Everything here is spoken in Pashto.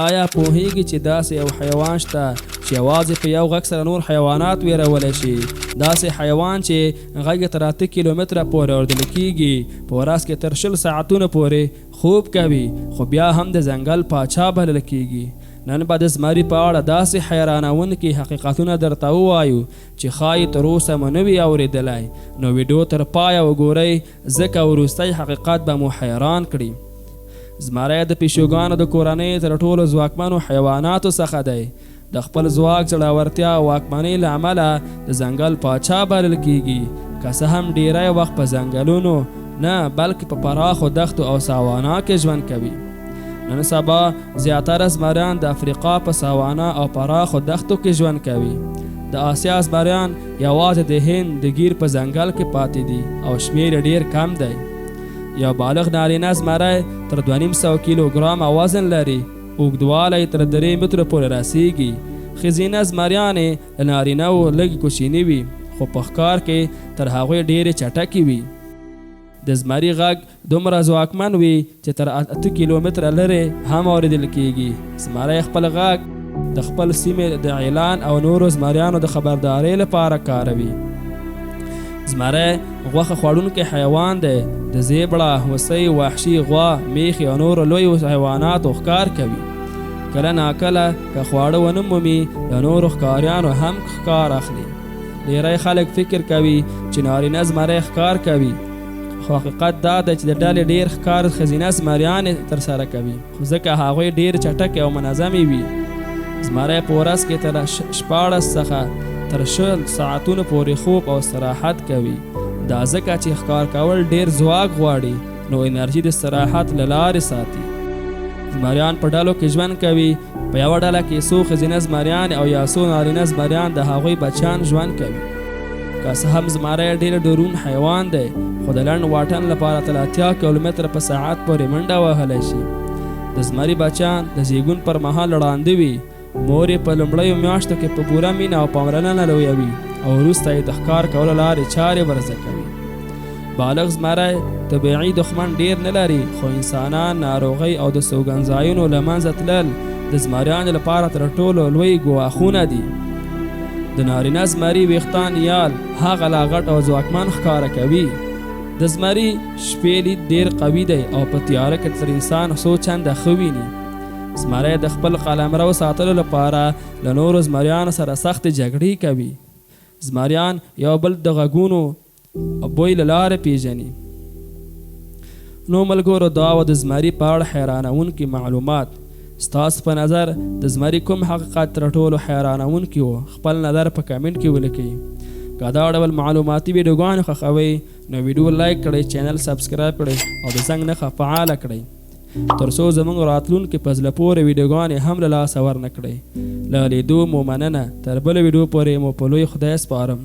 آیا پوهیږي چې داسې یو حیوان شته چې یوازې په یو غږ سره نور حیوانات ویرولی شي؟ داسې حیوان چې غږ یې تر 8 کیلومتره پورې اورېدل کیږي، په ورځ کې تر 20 ساعتونو پورې خوب کوي، خو بیا هم د ځنګل پاچا بلل کیږي. نن به د زمري په اړه داسې حیرانوونکي حقیقتونه درته ووایو چې ښايي تر اوسه مو نه وي اورېدلی، نو ویډیو تر پایه وګورئ ځکه وروستی حقیقت به مو حیران کړي. زمری د پیشوګانو د کورنۍ تر ټولو ځواکمنو حیواناتو څخه دی. د خپل ځواک، زړورتیا او واکمنۍ له امله د ځنګل پاچا بلل کیږي. که څه هم ډیری وخت په ځنګلونو نه، بلکې په پراخو دښتو او ساوانا کې ژوند کوي. نن سبا زیاتره زمریان د افریقا په ساوانا او پراخو دښتو کې ژوند کوي. د آسیا زمریان یوازې د هند د ګیر په ځنګل کې پاتې دي او شمیر یې ډیر کم دی. یو بالغ نارینه زمری تر 250 کیلو ګرامه وزن لري، اوږدوالی یې تر 3 مترو پورې رسیږي. ښځینه زمریانې له نارینه وو لږې کوچیني وي، خو په ښکار کې تر هغوی ډېرې چټکې وي. د زمري غږ دومره ځواکمن وي چې تر 8 کیلومتره لرې هم اورېدل کېږي. زمری خپل غږ د خپل سیمې د اعلان او نورو زمریانو د خبردارۍ لپاره کاروي. زمری غوښه خوړونکی حیوان دی. د زیبړه، هوسۍ، وحشي غوا، میښې او نورو لویو حیواناتو ښکار کوي. کله ناکله که خواړه ونه مومي، له نورو ښکاریانو هم ښکار اخلي. ډیری خلک فکر کوي چې نارینه زمری ښکار کوي، خو حقیقت دا دی چې د ډلې ډیر ښکار ښځینه زمریانې ترسره کوي، ځکه هغوی ډیر چټکې او منظمې وي. زمری په ورځ کې تر 16 څخه تر 20 ساعتونو پورې خوب او استراحت کوي. دا ځکه چې ښکار کول ډیر ځواک غواړي، نو انرژي د استراحت له لارې ساتي. زمریان په ډلو کې ژوند کوي. په یوه ډله کې څو ښځینه زمریان او یا څو نارینه زمریان د هغوی بچیان ژوند کوي. که څه هم زمری ډېر ډرون حیوان دی، خو د لنډ واټن لپاره تر 80 کیلومتره په ساعت پورې منډه وهلی شي. د زمري بچیان د زیږون پر مهال ړانده وي. مور یې په لومړیو میاشتو کې په پوره مینه او پاملرنه لویوي او وروسته یې د ښکار کولو لارې چارې ورزده کوي. بالغ زمری طبیعي دښمن ډیر نه لري، خو انسانان، ناروغۍ او د سوګنځایونو له منځه تلل د زمریانو لپاره تر ټولو لوی ګواښونه دي. د نارینه زمري ویښتان یال هغه لا غټ او ځواکمن ښکاره کوي. د زمري شپې لید ډیر قوي دی او په تیاره کې تر انسان څو چنده ښه ویني. زمری د خپل قلمرو ساتلو لپاره له نورو زمریانو سره سختې جګړې کوي. زمریان یو بل د غږونو او بوی له لارې پیژني. نو ملګرو، دا وه د زمري په اړه حیرانوونکي معلومات. ستاسو په نظر د زمري کوم حقیقت تر ټولو حیرانوونکي و؟ خپل نظر په کمنټ کې ولیکئ. که دا ډول معلوماتي ویډیوګانې خوښوئ، نو ویډیو لایک کړئ، چینل سبسکرایب کړئ او د زنګ نښه فعاله کړئ، تر څو زموږ راتلونکې په زړه پورې ویډیوګانې هم له لاسه ورنه کړئ. له لیدو مو مننه، تر بلې ویډیو پورې مو په لوی خدای سپارم.